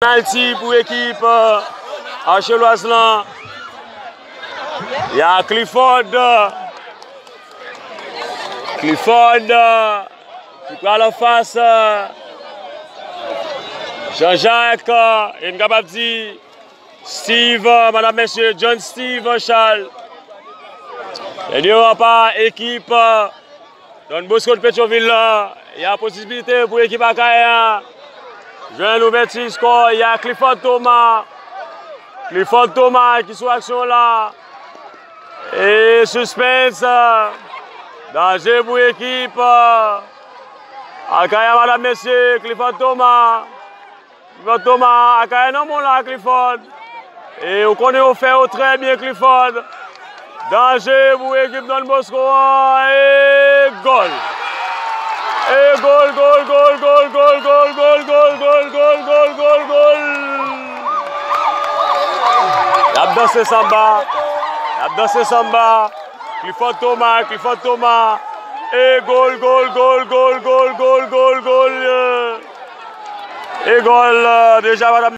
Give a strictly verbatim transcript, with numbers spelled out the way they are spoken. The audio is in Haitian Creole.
Penalti pou ekip, euh, Archelloise lan. Y a Clifford. Clifford, euh, ki pral anfas, euh, Jean-Jacques, euh, e n kapab di Steve, euh, madam, mesye, John Steve, euh, Charles. E devan pa ekip, euh, Don Bosco de Petyonvil la, y a posibilite pou ekip Akayè a jwenn ouvèti skò, y a Clifford Thomas. Clifford Thomas ki sou aksyon la. E suspens, danje pou ekip Akayè a, madam, mesye, Clifford Thomas. Clifford Thomas, Akayè nan men w la, Clifford. E ou konnen yo fè yo trè byen, Clifford. Danje pou ekip Don Bosco an. E gòl. E gòl, gòl, gòl. Y ap danse sanba. Y ap danse sanba. Clifford Thomas, Clifford Thomas. E gòl, gòl, gòl. E gòl, euh, deja, madam.